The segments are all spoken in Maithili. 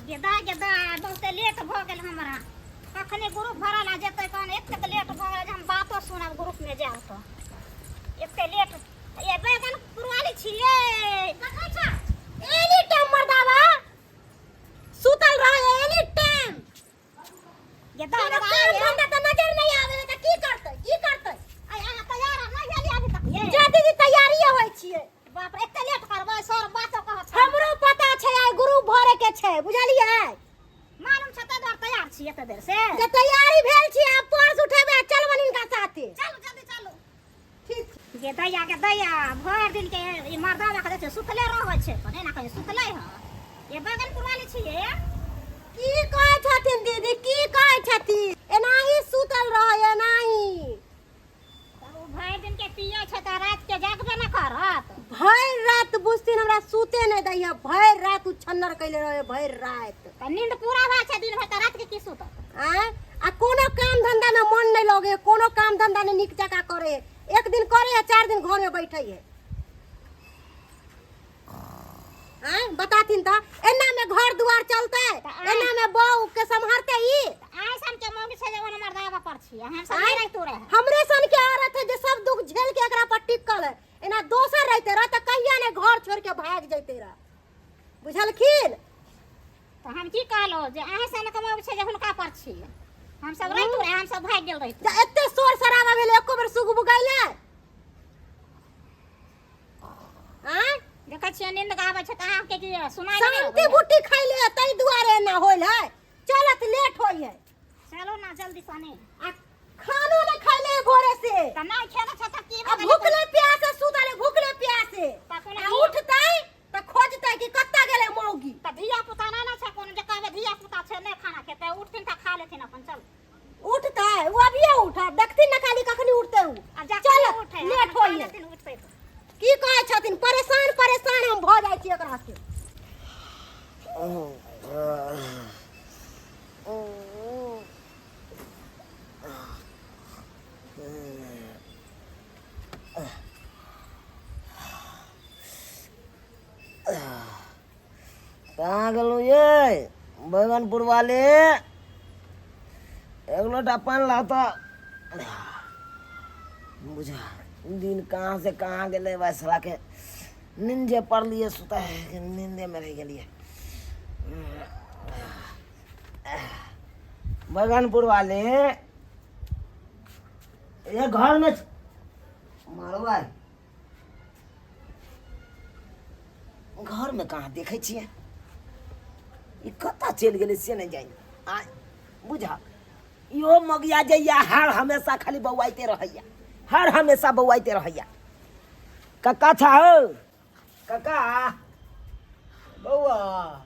गेदा गेदा बहुते लेट भऽ गेल हमरा। कखने ग्रुप भरल आ जेतै तहन एतेक लेट भऽ गेल जे हम बातो सुनब ग्रुपमे जायब तऽ एते लेट। ये बैगन पुरवाली छियै देखै छ एनी टाइम मर्दावा सुतल रहे एनी टाइम। गेदा कोनो गेदा काम धंधा तऽ नजर नहि आबै है तऽ की करतै, की करतै? आइ अहाँ तैयार नहि भेलियै अभी तक ये? जा दीदी, तैयारी होइ छियै। बाप रे, एते लेट करबै? सर बातो कहत। हमरो पता छै आइ ग्रुप भरे के छै, बुझलियै? मालूम छै तै दुआरे तैयार छी एते देर से। जे तैयारी भेल छी, आब पर्स उठेबै आ चलबनि हिनका साथे। चलू जल्दी चलू। ठीक। गे दैया, गे दैया, भरि दिन के ई मर्दावा के देखियौ सुतले रहै छै, पर एना कहियो सुतले ह। ये बैगन पुरवाली छियै। की कहै छथिन दीदी, की कहै छथिन? एनाही सुतल रहै एनाही। तऽ ओ भरि दिन के पियै छै तऽ राति के जागबे न करत। भरि राति बुझथिन हमरा सुते नहि दैया, भरि राति उछन्नर कैले रहे भरि राति। तऽ नींद पूरा भए छै दिन भरि तऽ राति के की सुतत? आँय, आ कोनो काम धंधा में मन नहीं लगे, कोनो काम धंधा नहीं नीक जकाँ करे है। एक दिन करे है, 4 दिन घर में बैठे है। आँय बताथिन तऽ एना में घर दुआर चलते? तऽ आँय- एना में बहू के सम्हारते ई? तऽ आइ सन के मौगी छै जे ओना मर्दावा पर छियै, हम सब आँय? नहि रहितु रहे। हमरे सन के औरत है जे सब दुख झेल के एकरा पर टिकल है। एना दोसर रहते रह तऽ कहिया ने घर छोड़ के भाग जैते रह, बुझलखिन? तऽ हम की कहलहुँ जे अहाँ सन के मौगी छै जे हुनका पर छियै, हम सब रहितु रहे, हम सब भागि गेल रहितु। जे एते शोर शराबा भेलै, एको बेर सुगबुगैलै? आँय? देखै छियै नींद आबै छै तऽ अहाँके की सुनाइ नहि शांति अबैया? बुटी खैले है ताहि दुआरे एना होल है, चलत लेट होइ है। चलू ना जल्दी सने। आ खानो नहि खैले है भोरे से। तऽ नहि खेने छै तऽ की आ भऽ गेलै? भूखले प्यासे सुतल है, भूखले प्यासे। तऽ कोनो आ उठतै तऽ खोजतै कि कतऽ गेलै मौगी। तऽ धिया पुता नहि ने छै कोनो जे कहबै धिया पुता छै नहि खाना खेतै, उठथिन तऽ खा लेथिन अपन। चल उठतै ओ, अभिये उठत, देखथिन ने खाली कखनी उठतै ओ। आ जखनी चल उठे लेट अपन खा होइ है। लेथिन उठतै तऽ। की कहै छथिन? परेशान परेशान हम भऽ जाइ छी एकरा से। कहाँ गेलहुँ ये बैगनपुर वाले? एक लोटा पानि ला तऽ। बुझा दिन कहाँ से कहाँ गेलै। वैसला के नींदे पड़लियै सुतै, नींदेमे रहि गेलियै। बैगनपुर वाले, ये घर में मारबै। घरमे कहाँ देखै छियै, ई कतऽ चलि गेलै से नहि जानि। आ बुझा इहो मगिया जइया हर हमेशा खाली बौआइते रहैया, हर हमेशा बौआइते रहैया। कक्का छा हौ कक्का? बौआ,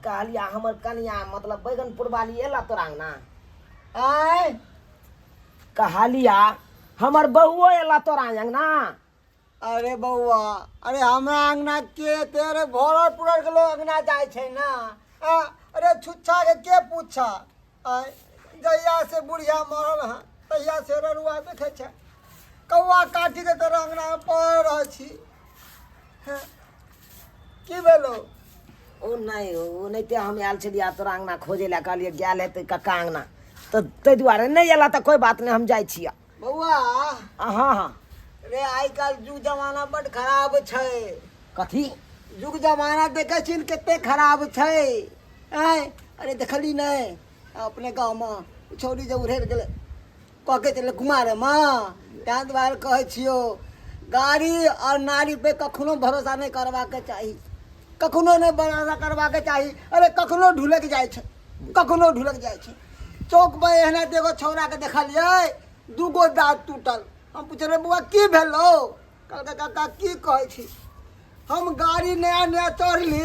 कहलिया हमर कनिया मतलब बैगनपुर वाली एला तोरा अंगना? आय? कहलिया हमर बहुओ एला तोरा अंगना? अरे बौआ, अरे हमरा अंगना के तेरे भरल पुरल के लोग अंगना जाइ छै ना। आ, अरे छुच्छा के के पूछा? आय, जहिया से बुढ़िया मरल हँ तहिया से ररुआ देखै छै कौआ काटी के तोरा अंगना में पड़ल रहै छी। हेँ, की भेलौ? ओ नहि, ओ ओनाहिते हम आयल छलियै तोरा अंगना खोजै लए, कहलियै गेल हेतै कक्का अंगना, तऽ ताहि दुआरे नहि एला तऽ कोइ बात नहि, हम जाइ छियै। बौआ। हँ हँ। रे, आइ काल्हि जुग जमाना बड खराब छै। कथी? जुग जमाना देखै छी कते खराब छै। आँय, अरे देखली नहि अपने गाँवमे छौड़ी जे उड़ेर गेलै कऽ के चलै कुमारमे? ताहि दुआरे कहै छियौ, गाड़ी आओर नारी पे कखनो भरोसा नहि करबाक चाही, कखनो नहि भरोसा करबाक चाही। अरे कखनो ढुलकि जाइ छै, कखनो ढुलकि जाइ छै। चौक पर एहना एगो छौड़ाके देखलियै, दूगो दाँत टूटल। हम पुछलियै, बौआ की भेलौ? कहलकै, काका की कहै छी, हम गाड़ी नया नया चढ़ली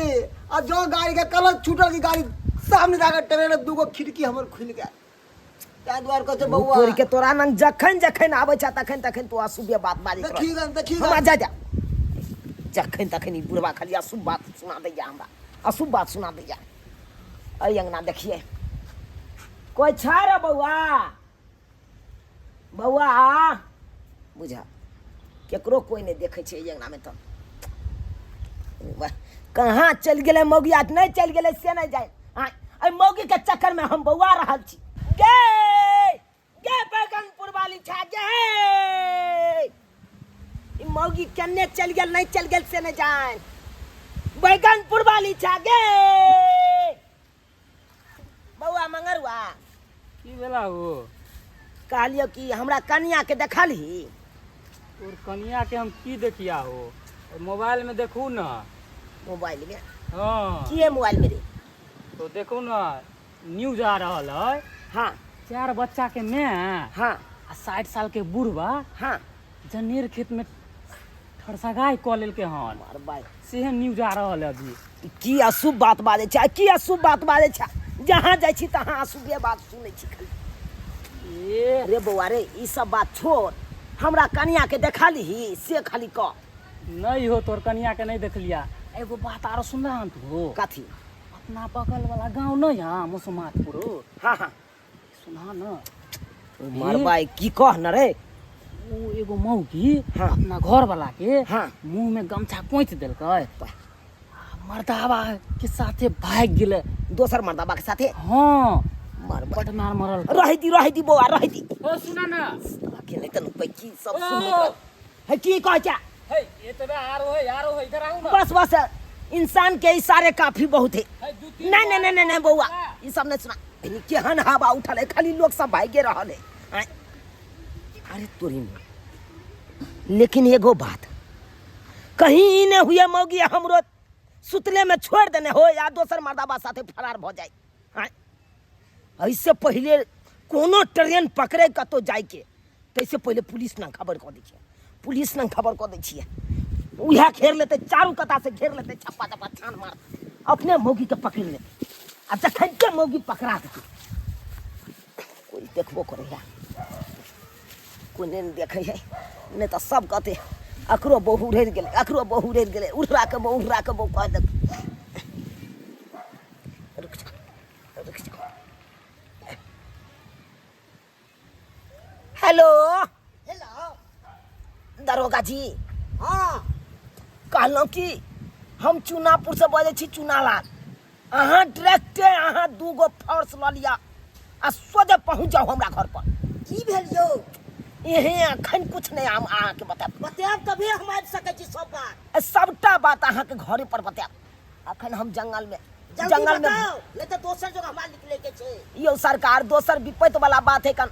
आ जँ गाड़ीके क्लच छूटल कि गाड़ी सामने जाके टरेल, दूगो खिड़की हमर खुलि गेल। ताहि दुआरे कहै छै बौआ। तोरी के, तोरा नंग जखन जखन आबै छ तखन तखन तू अशुभे बात बाजैत रह। देखी गन, देखी हमरा गन। जा जा, जखन तखन ई बुढ़वा खाली अशुभ बात सुना दैया, हमरा अशुभ बात सुना दैया। एहि अंगना देखिए कोइ छै रे बौआ? बौआ, बुझा केकरो कोइ नहि देखै छै एहि अंगनामे तऽ। वाह, कहाँ चलि गेलै मौगिया? नहि चलि गेलै से नहि जाय। एहि मौगी के चक्कर में हम बौआ रहल छी। गे गे बैगनपुर वाली छा गे, ई मौगी केने चल गेल नहीं चल गेल से नहीं जान। बैगनपुर वाली छा गे। बौआ मंगरुआ की भेला हो? कहलियो कि हमरा कनिया के देखलही? तोर कनिया के हम की देखिया हो? मोबाइल में देखू ना। मोबाइल में? हाँ। की है मोबाइल में रे? तो देखू ना, न्यूज आ रहल है। हाँ। 4 बच्चा के माय। हाँ। आ 60 साल के बुढ़वा। हाँ। जनेर खेत में ठरसगाई कऽ लेलकै हन। मार बाय। सेहे न्यूज आ रहल है अभी। की अशुभ बात बाजै छै, की अशुभ बात बाजै छै। जहाँ जाइ छी तहाँ अशुभे बात सुनै छी खाली। ए रे बौआ रे, ई सब बात छोड़, हमरा कनिया के देखलही से खाली कह। नहीं हो, तोर कनिया के नहीं देखलिया। एगो बात आरो सुनला हन तू? कथी? अपना बगल वाला गांव नहीं है मुसमातपुर? हाँ हाँ। सुना न। मरबाई की कह न रे। ओ एगो मौगी हाँ। अपना घर वाला के हाँ। मुंह में गमछा कोइच देलकै, मर्दाबा के साथे भाग गेलै। दोसर मर्दाबा के साथे? हाँ। मरबा। बड मार मरल। रहि दी, रहि दी बौआ, रहि दी। ओ सुना न। के नहीं तनु पै की सब ओ। सुन है की कह जा। हे एतबे आरो है, आरो है, इधर आऊ ना। बस बस, इंसान के इशारे काफी बहुत है। हे, दू तीन नहीं नहीं नहीं नहीं बौआ, बार। ई सब नहीं सुना। यानी केहन हवा उठल है, खाली लोग सब भागे रहल है। आँय। अरे तोरी में। लेकिन एगो बात कहीं ई नहीं हुए मौगी हमरो सुतले में छोड़ देने हो या दोसर मर्दाबा साथे फरार भ जाए। आँय। ऐसे पहले कोनो ट्रेन पकड़े कतौ जाए के तैसे पहले पुलिस ना खबर कऽ दै छियै, पुलिस ना खबर कऽ दै छियै। उएह घेर लेतै, चारू कता से घेर लेतै, छप्पा छप्पा छान मार अपने मौगी के पकड़ लेतै। आ जखन के मौगी पकड़ा देतै कोई देखबो करैया, कोई नहीं देखै है, नहीं तऽ सब कहतै अकरो बहु उड़ि गेलै, अकरो बहु उड़ि गेलै, उड़रा के बहु, उड़रा के बहु कह देतै। रुक जा, रुक जा। हेलो। हेलो। दरोगा जी। हाँ। कहलहुँ कि हम चुनापुर से बजै छी चुनालाल। अहाँ डायरेक्टे अहाँ 2 गो फोर्स लऽ लिअ आ सोझे पहुँच जाउ हमरा घर पर। की भेल यौ? एहे अखन कुछ नहीं, हम अहाँके बतायब। बतायब तबे हम आबि सकै छी सब बात। ए, सबटा बात अहाँके घरे पर बतायब। अखन हम जंगल में, जल्दी जंगल में बताउ, नहीं तऽ दोसर जगह हमरा निकले के छै। यौ सरकार, दोसर विपत्ति वाला बात है, कन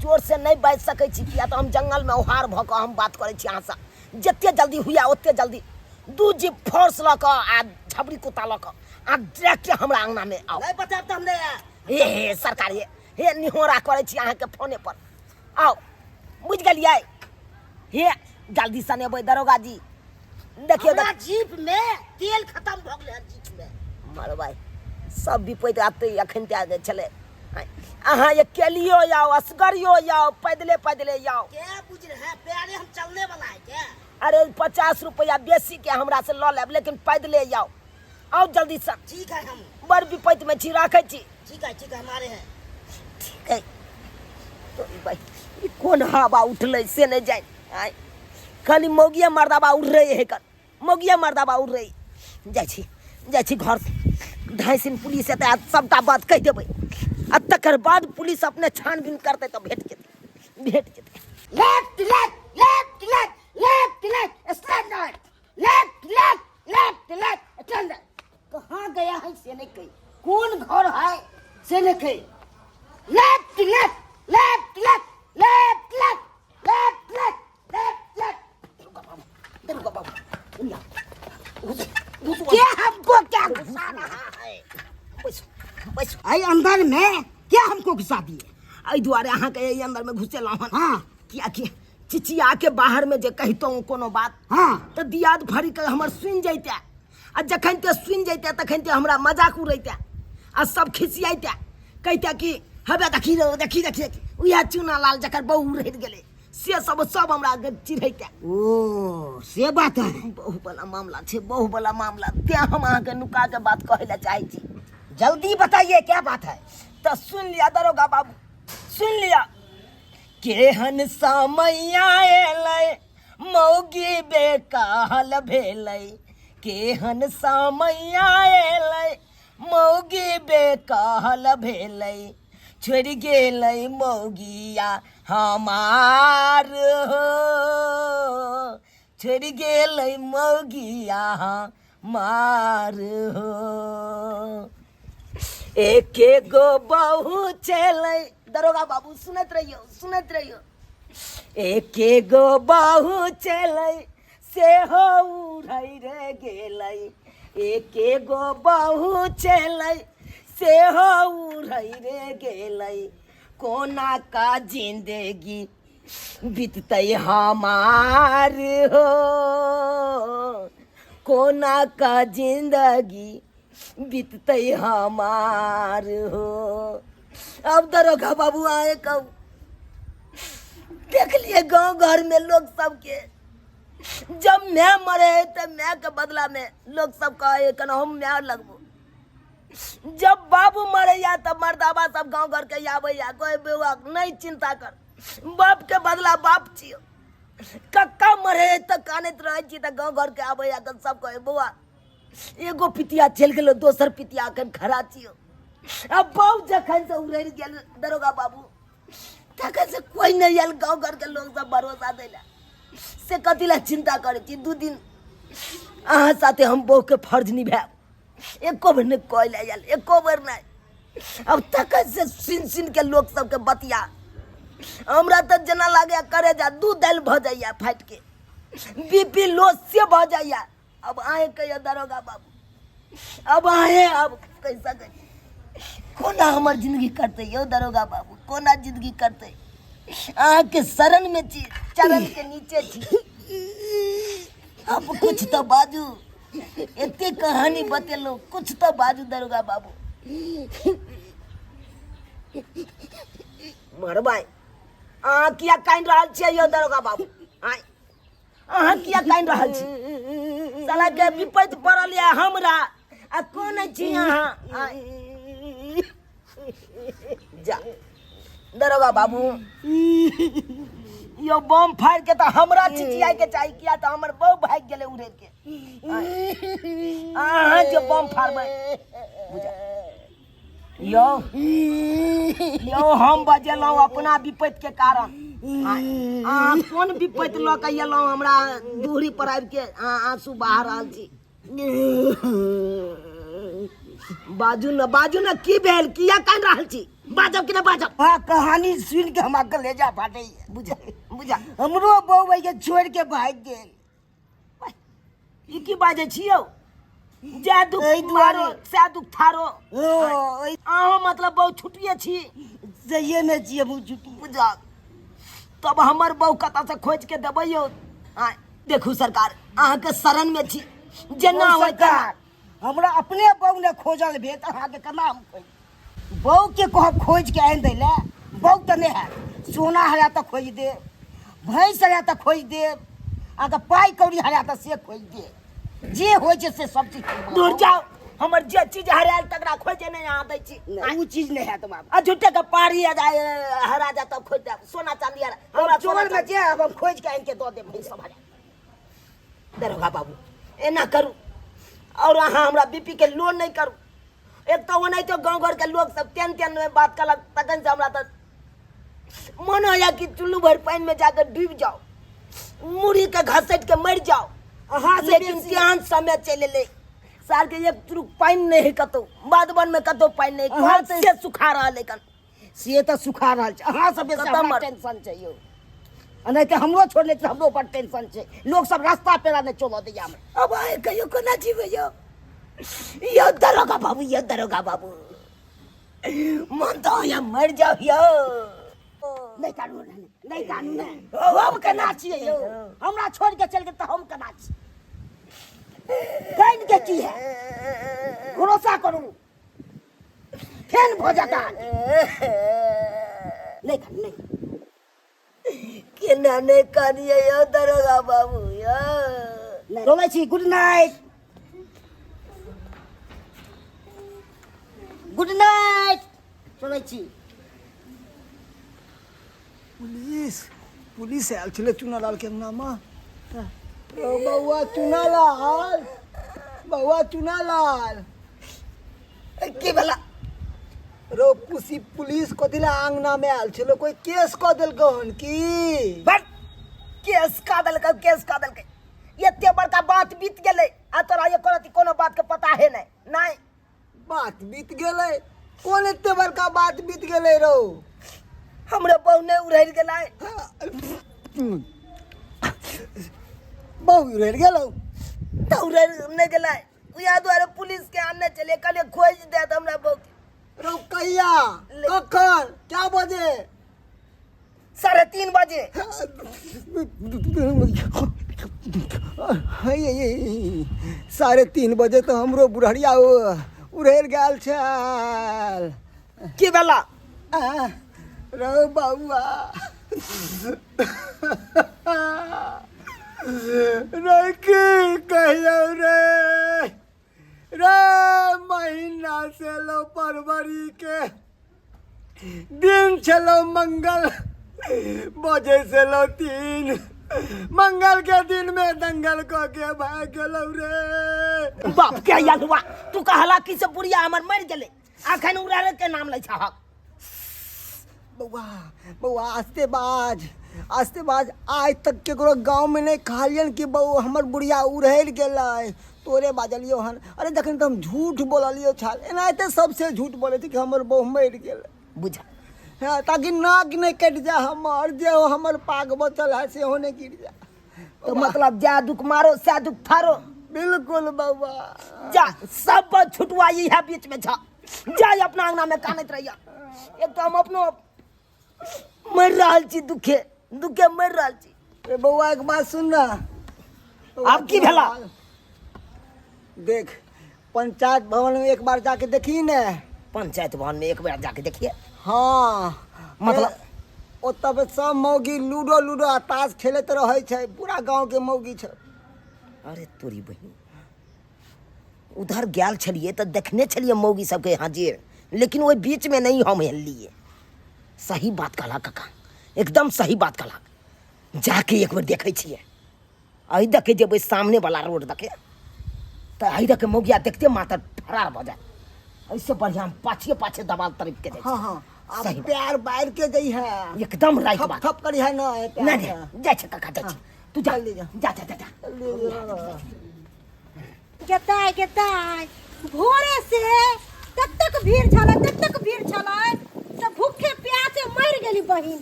जोर से नहीं बाजि सकै छी, किया तऽ हम जंगल में ओहार भऽ कऽ हम बात करै छी अहाँसँ। जते जल्दी हुआ ओते जल्दी 2 जीप फोर्स लऽ कऽ आ झबरी कुत्ता लऽ कऽ आ डायरेक्ट हमरा अंगना में आउ। नहीं बतायब तऽ हम नहीं आयब। हे हे सरकार, हे हे निहोरा करै छी अहाँके फोने पर, आउ। बुझि गेलियै? हे जल्दी से एबै दरोगा जी। देखियौ, हमरा जीप में तेल खत्म भऽ गेलै हन जीप में। मरबाई सब विपैत आते अखन ते आगे छलै। अहाँ अकेलियो जाओ, असगरियो जाओ, पैदले पैदले जाओ। के बुझ रहे हैं, पैरे हम चलने वाला है क्या? अरे 50 रुपया बेसी के हमरा से लऽ लेब, लेकिन पैदले जाओ। आओ जल्दी से। ठीक है, हम बड़ विपैत में छी, राखै छी। ठीक है, ठीक है, हमारे हैं। ठीक है। तो ई भाई, ई कोन हवा उठलै से नहीं जानि। आय खाली मौगिया मर्दाबा उड़ रहे है, कन मौगिया मर्दाबा उड़ रहे। जाइ छी, जाइ छी घर। ढाई सिन पुलिस एतै आ सबटा बात कहि देबै, आ तकर बाद पुलिस अपने छानबीन करतै तऽ भेट जेतै, भेट जेतै। Left left left left left left stand right left left left left stand right. कहाँ गया है से नहीं कही, कौन घर है से नहीं कही। Left left left left left left left left left left. दरोगा बाबू, दरोगा बाबू, क्या हमको क्या घुसा रहा है? बैसू, बैसू। आई अंदर में क्या हमको घुसा दिए? एहि दुआरे अहाँके एहि अंदर में घुसेलहुँ हन। हाँ। कियाकि चिचिया के बाहर में जे कहितहुँ कोनो बात, हाँ। तऽ दियाद भरि के हमर सुनि जैते, आ जखन ते सुनि जैते तखन ते हमरा मजाक उड़ैते आ सब खिसियाइते, कहिते कि हबे देखी रे, देखी देखी देखी उएह चूना लाल जकर बहु रहि गेलै से सब सब हमरा चिढ़ैते। ओ से बात है। बहु वाला मामला छै, बहु वाला मामला, तें हम अहाँके नुका के बात कहै लए चाहै छी। जल्दी बताइए क्या बात है। तऽ सुनि लिअ दरोगा बाबू, सुनि लिअ। केहन समय एलै मौगी बेकाल भेलै, केहन समय एलै मौगी बेकहल भेलै, छोड़ि गेलै मौगिया हमार हो, छोड़ि गेलै मौगिया हमार हो। एके गो बहु छलै, दरोगा बाबू सुनैत रहियौ, सुनैत रहियौ। एके गो बहु छलै सेहो उड़ै रे गेलै, एके गो बहु छलै सेहो उड़ै रे गेलै। कोना का जिंदगी बीततै हमार हो, कोना का जिंदगी बीततै हमार हो। अब दरोगा बाबू आए कहू, देख लिए गांव घर में लोग सबके, जब मैं मरे है तो मैं के बदला में लोग सब कहे कना हम मैं लगबो। जब बाबू मरे या तब मर्दाबा सब गांव घर के आवे या कोई बेवा नहीं चिंता कर, बाप के बदला बाप छियो। कक्का मरे है तो कानैत रहे छी तऽ गांव घर के आवे या तऽ सब कहे बौआ एगो पितिया चलि गेलो, दोसर पितिया अखन खड़ा छियो। अब बाबू जखन से उड़ि गेल दरोगा बाबू तखन से कोई नहीं आयल गांव घर के लोग सब भरोसा दैला, से कथी ला चिंता करै छी। 2 दिन अहाँ साथे हम बहू के फर्ज निभायब, एको बेर नहि कहै लए आयल, एको बेर नहि। अब तखन से सुनि सुनि के लोक सबके बतिया हमरा तऽ जेना लागैया करे जा 2 दालि भऽ जाइया फाटि के, बीपी लो से भऽ जाइया। अब अहें कहियो दरोगा बाबू, अब अहें अब कहि सकै छी कोना हमर जिंदगी कटतै यौ दरोगा बाबू, कोना जिंदगी कटतै। अहाँके शरण में छी, चरण के नीचे छी, अब कुछ तो बाजू, एते कहानी बतेलहुँ, कुछ तो बाजू दरोगा बाबू। मरबाय अहाँ किया कानि रहल छियै यौ दरोगा बाबू? आँय अहाँ किया कानि रहल छी? साला के विपत्ति पड़ल यऽ हमरा आ कोन छी अहाँ? आँय जा दरोगा बाबू यो बम फाड़ के तऽ हमरा चिचियाए के चाही, किया तऽ हमर बहू भागि गेलै उड़ै के। अहाँ जे बम फाड़बै बुझा यौ, यौ हम बजेलहुँ अपना विपत्ति के कारण। अहाँ कोन विपत्ति लऽ के एलहुँ हमरा दूरी पर आबि के अहाँ आंसू बहा रहल छी? बाजू न, बाजू न, की भेल, किया कानि रहल छी? बाजब कि नहि बाजब? हाँ, कहानी सुन के हमरा कलेजा फाटैया। बुझा, बुझा। हमरो बहू के छोड़ के भागि गेल। ई की बाजै छी यौ? जै दुख एहि दुआरे। मारो सै दुख थारो। ओ, एहि अहाँ मतलब बहु छुटिए छी? सहिए में छी हमहूँ छुटी। बुझा तब हमर बहु कतऽ से खोजि के देबै यौ? आँय, देखू सरकार, अहाँके शरण में छी, जेना ओ होय तेना। सरकार, हमरा अपने बहु ने खोजल भेल तऽ अहाँके केना हम खोजि? बहु के कहब खोजि के आनि दै लए, बहु तऽ नहि हैत। सोना हरा तऽ खोजि देब, भैंस हरा तऽ खोजि देब, अहाँके पाइ कौड़ी हरा तऽ से खोजि देब, जे होइ छै से सब चीज खोजि देब। दूर जाउ, हमर जे चीज हरायल तकरा खोजे नहि अहाँ दै छी। नहि, ओ चीज नहि हैत बाबू। आ झूठे के पारी आ जाय, हरा जाय तब खोजि देब। सोना चांदी हरा, हमरा सोना चोर में चांदी। जे हम खोजि के आनि के दऽ देब भैंस सब हरा। दरोगा बाबू एना करू और अहाँ हमरा बीपी के लोन नहीं करू। एक तो ओनाहितो गाँव घर के लोग सब तेन तेन में बात कलक, तखन से हमरा तऽ मन होइया कि चुल्लू भरि पानि में जाकर डूबि जाओ, मुड़ी के घसटि के मरि जाओ। अहाँ से लेकिन बेसी- तेहन समय चलि एलै, साल के एक चुरुक पानि नहि है कतौ, बाध वन में कतौ पानि नहि, अहाँ कल से सुखा रहल है कन। से तऽ सुखा रहल छै। अहाँ सब बेसी कतऽ हमरा मर- टेंशन छै यौ, आ नहि तऽ हमरो छोड़ने छै, हमरो बड़ टेंशन छै। लोक सब रास्ता पेड़ा नहि चलऽ दैया हमरा। अब आए कहियो कोना जीबै यौ? यौ दरोगा बाबू, यौ दरोगा बाबू, मन तऽ होइया मरि जाउ यौ। नहि कानू, नहि, नहि कानू, नहि। हम केना छियै यौ? हमरा छोड़ि के चलि गेल तऽ हम केना छी? कानि के की है? भरोसा करू, फेन भऽ जाता। नहि कानू, नहि। केना नहि कानियै यौ दरोगा बाबू यौ? नहि, चलै छी। गुड नाइट, गुड नाइट, चलै छी। पुलिस, पुलिस आयल छलै चुनालाल के अंगनामे। ओ बौआ चुनालाल, बौआ चुनालाल, की भेला रो पुसी पुलिस कथी ला आंगना में आयल छलो कोई केस कऽ देलकौ हन की बट केस का देलकै केस का देलकै एते बड़का बात बीत गेलै आ तोरा एको रति कोनो बात के पता है नहीं नहीं बात बीत गेलै कोन एते बड़का बात बीत गेलै रौ हमरे बहु नहि उड़ैल गेलै बहु उड़ैल गेलौ तऽ उड़ैल नहि गेलै उएह दुआरे पुलिस के आनने छलियै कहलियै खोजि देत हमरा बहु के। रौ कहिया कखन क्या बजे 3:30 बजे। 3:30 बजे तऽ हमरो बुढ़िया उड़ेल गेल छल। की भेला? रौ बौआ रे की कहियौ रे रे महीना से लो फरवरी के दिन छलो मंगल बजे से लो 3 मंगल के दिन में दंगल क के भाग गेलो रे। बाप के यलुआ तू कहला कि से बुढ़िया हमर मर गेलै अखन उड़ारे के नाम लै छहक। बौआ बौआ आस्ते बाज आस्ते बाज आज तक केकरो गाँव में नहीं कहलियन कि बौ हमर बुढ़िया उड़ैल गेलै तोरे बाजलियो हन। अरे जखन तऽ हम झूठ बोललियो छल एनाहिते सबसे झूठ बोलै छै कि हमर बहू मरि गेलै। बुझा हाँ ताकि नाक नहीं कटि जाए हमर जे हमर पाग बचल है सेहो नहीं गिर जाए। तो मतलब जा दुख मारो सा दुख थारो। बिल्कुल बौआ जा सब छुटवा इएह बीच में छा जा अपना अंगना में कानैत रहिया। एक तो हम अपनो मरि रहल छी दुखे दुखे मरि रहल छी। रे बौआ एक बात सुन ना। आब की भेला? देख पंचायत भवन में एक बार जाके देखी ने। पंचायत भवन में एक बार जाके देखिए। हाँ मतलब ओतऽ पे सब मौगी लूडो लूडो आ ताश खेलैत रहै छै पूरा गाँव के मौगी छै। अरे तोरी बहिन उधर गेल छलिए तऽ देखने छलिए मौगी सबके हाजिर लेकिन ओहि बीच में नहीं हम हेललिए। सही बात कहला काका एकदम सही बात कहला। जाके एक बेर देखै छियै एहि देखे जेबै सामने वाला रोड देखे तऽ एहि देखे मौगिया देखते माथा फरार भऽ जायत। एहिसँ बढ़िआँ हम पाछे पाछे दबाल तड़पि के जाइ हाँ हाँ आप सही प्यार बाहर के जाइ है एकदम राइट थप बात। थप करी है ना नहीं नहीं जाइ छै काका जाइ छै तू जा जल्दी जा। जा जा जा जा। गेताय गेताय भोरे से तक भीड़ छलै तक भीड़ छलै से भूखे प्यासे मरि गेली बहिन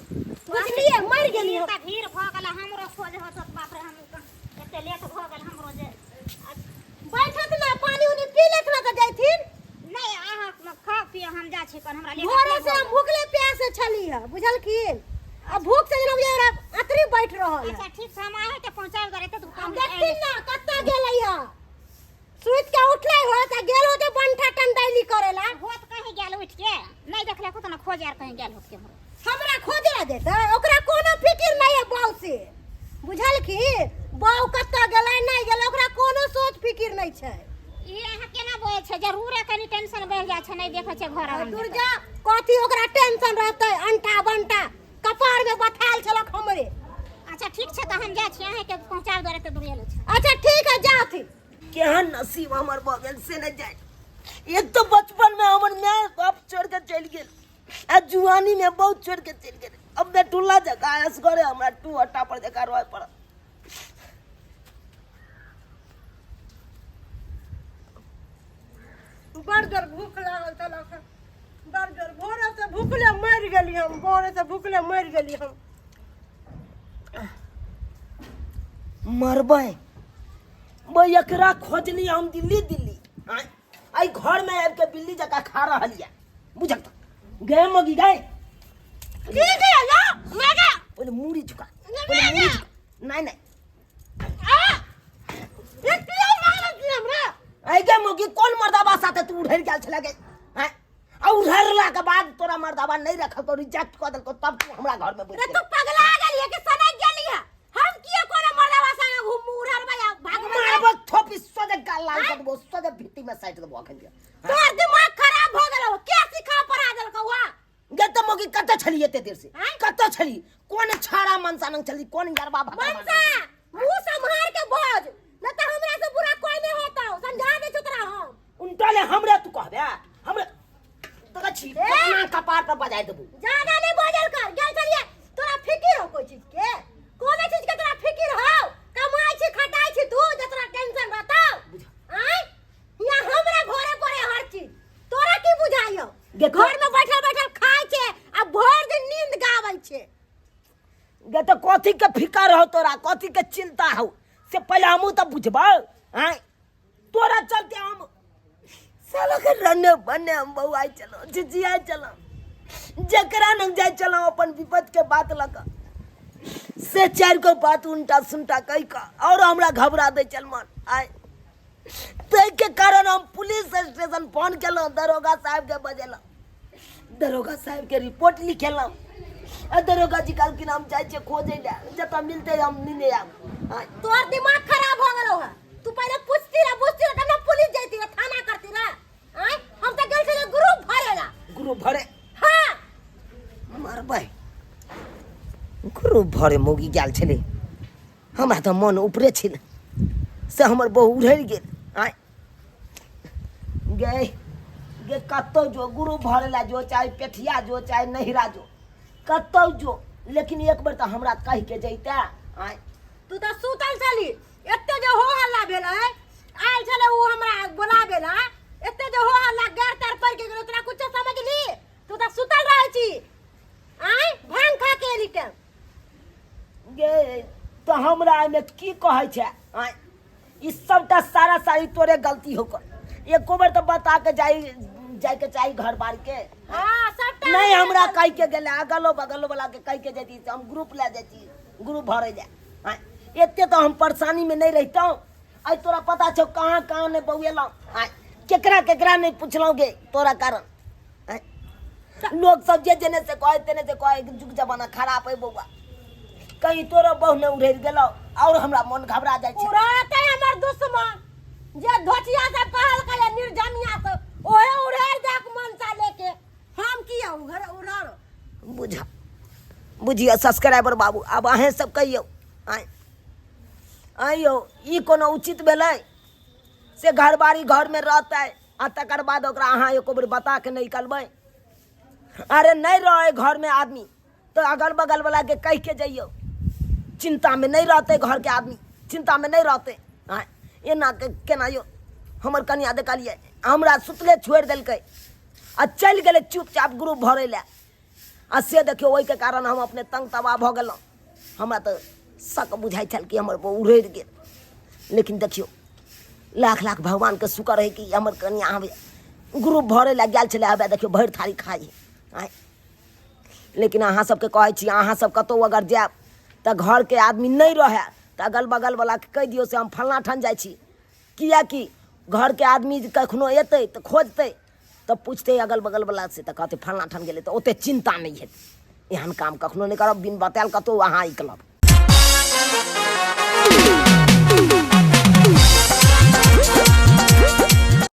बुझलिए मरि गेली हम। एते भीड़ भऽ गेल हमरो खोज होत बाप रे हम एते लेट भऽ गेल हमरो जे बैठत ना पानी उनी पी लेत ना तऽ जैथिन। नहीं अहाँ खा पियो हम जा छी कन हमरा लेट भोरे से हम भूखले प्यासे छली है बुझलखिन आ भूख से जेना बुझाय अतरी बैठ रहल है। अच्छा ठीक छै हम अहाँके पहुँचाबि देबै तऽ दुकान देखथिन ना कतऽ गेलै है सुति के उठलै होत आ गेल होते बंठा टंडाइली करेला। होत कहीं गेल उठ के नहीं देखले को त ना खोज यार कहीं गेल होत के हमरा खोजे ला देतै ओकरा कोनो फिकिर नहीं है बाऊ से बुझलखिन बाऊ कतऽ गेलै नहीं गेलै ओकरा कोनो सोच फिकिर नहीं छै। ई अहाँ केना बोलै छै जरूर कनी टेंशन बढ़ि जाइ छै नहीं देखै छै घर आराम दुर्गा कथी ओकरा टेंशन रहतै अंटा बंटा कपार में बैठाल छलक हमरे। अच्छा ठीक छै तऽ हम जाइ छी अहाँके पहुँचाबि देबै तऽ दूर छै। अच्छा ठीक है जाथि। केहन नसीब हमर भऽ गेल से नहि जानि। एक तो बचपन में हमर माय बाप छोड़ के चलि गेल आ जुआनी में बहुत छोड़ के चलि गेल। अब बेटुल्ला जकाँ असगरे हमरा टू हट्टा पर जकाँ रहय पड़ल। बड़ जोर भूख लागल छलक बड़ जोर भोरे से भूखले मरि गेली हम भोरे से भूखले मरि गेली हम। मरबै बै एकरा खोजली हम दिल्ली दिल्ली आइ घर में आबि के बिल्ली जकाँ खा रहल यऽ बुझल तऽ गए मगी गए की गया या मैं गया पहिले मूड़ी झुका पहिले मूड़ी झुका नहीं नहीं आ ये किया मारल छी हमरा? ऐ गे मौगी कोन मर्दाबा साथे तू उड़ैल गेल छले गे हैं? आ उड़ैला के बाद तोरा मर्दाबा नहीं रखल तो रिजेक्ट कऽ देलको तब तू हमरा घर में बैठ रे तू पगला गेलिए कि सनक गेलिए? हम किए कोनो मर्दाबा संगे घूम उड़रबै आ भागबै? मारबो थोपी सोझे गाल लाल कऽ देबो सोझे भित्ती में साटि देबो अखन के। तोर दिमाग खराब भ गेलौ के सिखा पढ़ा देलकौ आ? गे तऽ मौगी कतऽ छली एते देर से? आँय? कतऽ छली? कोन छाड़ा मनसा नंग छली कोन गरबा भगवा मनसा मुंह सम्हार के बोझ न त हमरा से बुरा कोई नहीं होता समझा दे छो तोरा हम। उनटा ले हमरा तू कहबे हमरा एना कपार पर बजाय देबू। ज्यादा नहीं बजल कर। गेल छलिए, तोरा फिकिर हो कोई चीज के? कोनो चीज के तोरा फिकिर हो? कमाई छी, खटाई छी तू, जे तोरा टेंशन रहतौ? आय यहाँ हमरा घरे पड़े हर चीज, तोरा की बुझाइयो? गे घर में बैठल बैठल खाय छे आ भर दिन नींद गाबै छे। गे तो कथी के फिकर हो तोरा, कथी के चिंता हो, से पहले हमहू तो बुझबौ। आय तोरा चलते हम साला के रने बने हम बौआई चलो, झिझियाई चलो, जकरा नंग जाय चलो अपन विपद के बात लक से चार को बात उल्टा सुनटा कह का और हमरा घबरा दे चल मन। आय तै के कारण हम पुलिस स्टेशन फोन केलहुँ, दरोगा साहब के बजेलहुँ, दरोगा साहब के रिपोर्ट लिखेलहुँ आ दरोगा जी कहलखिन हम जाइ छियै खोजै लए, जतऽ मिलतै हम नेने आयब। आय तोहर दिमाग खराब हो गेलौ है। तू पहले पूछती रह, पूछती रह तब ना पुलिस जैती रह, थाना करती रह। आय हम तो गेल छलियै ग्रुप भरेला। ग्रुप भरे? हाँ। मरबै ग्रुप भरे मौगी गेल छलै, हमरा तऽ मन ऊपरे छलै से हमर बहु उड़ि गेल। आय गे गे कतौ जो गुरु भरे ला जो, चाहे पेठिया जो, चाहे नहिरा जो, कतौ जो, लेकिन एक बेर तऽ हमरा कहि के जैते। आय तू तऽ सुतल छली, एते जे हो हल्ला भेलै, आयल छलै ओ हमरा बोलाबे ला, एते जे हो हल्ला गार तार पड़ि के गेलै, तोरा कुछो समझली? तू तऽ सुतल रहै छी। आय भांग खा के एली टाइम। गे तऽ हमरा एहिमे की कहै छै? आय ई सबटा सारा सारी तोरे गलती हो कर, एको बेर तऽ बता के जाई जाय के चाही घर बार के। हाँ, सबटा नहीं हमरा कह के गेलै, अगलो बगलो वाला के कह के जैती, हम ग्रुप ले जैती, ग्रुप भरे जाय। आँय, एते तऽ हम परेशानी में नहीं रहितहुँ। आइ तोरा पता छौ कहाँ कहाँ नहीं बौएलहुँ, आँय केकरा केकरा नहीं पुछलहुँ गे तोरा कारण। आँय, लोग सब जे जेने से कहे तेने से कहे, जुग जमाना खराब है बौआ, कहीं तोरो बहु ने उड़ेर गेलौ और हमरा मन घबरा जाइ छै। उड़ाते हमर दुश्मन जे धोचिया सब कहल के निर्जमिया सब, ओहे उड़ेर जाक मनसा लेके हम किया उघर उड़ार। बुझा बुझियौ सब्सक्राइबर बाबू, आब अहें सब कहियौ। आँय आइयौ ई कोनो उचित भेलै से घरबारी घरमे रहतै आ तकर बाद ओकरा अहाँ एको बेर बता के नहि निकलबै? अरे नहि रहै घरमे आदमी तऽ अगल बगल वाला के कहि के जइयौ, चिंता में नहीं रहते घर के आदमी, चिंता में नहीं रहते। आँय एना के केना यौ हमर कनिया देखलियै हमरा सुतले छोड़ि देलकै आ चलि गेलै चुपचाप ग्रुप भरै लए, आ से देखियौ ओहिके कारण हम अपने तंग तबाह भऽ गेलहुँ। हमरा तऽ शक बुझाइ छल कि हमर बहू उड़ि गेल, लेकिन देखियौ लाख लाख भगवानके शुक्र है कि हमर कनिया हम ग्रुप भरै लए गेल छलै, हवे देखियौ भरि थारी खाइ। आँय लेकिन अहाँ सबके कहै छी, अहाँ सब कतहु अगर जायब तऽ घरके आदमी नहि रहए तऽ अगल बगल वलाके कहि दियौ से हम फल्लाँ ठाम जाइ छी, किएकि घरके आदमी जे कखनो एतै तऽ खोजतै तऽ पुछतै अगल बगल वला से तऽ कहतै फल्लाँ ठाम गेलै, तऽ ओते चिन्ता नहि हेतै। एहन काम कखनो नहि करब, बिन बतायल कतहु अहाँ निकलब।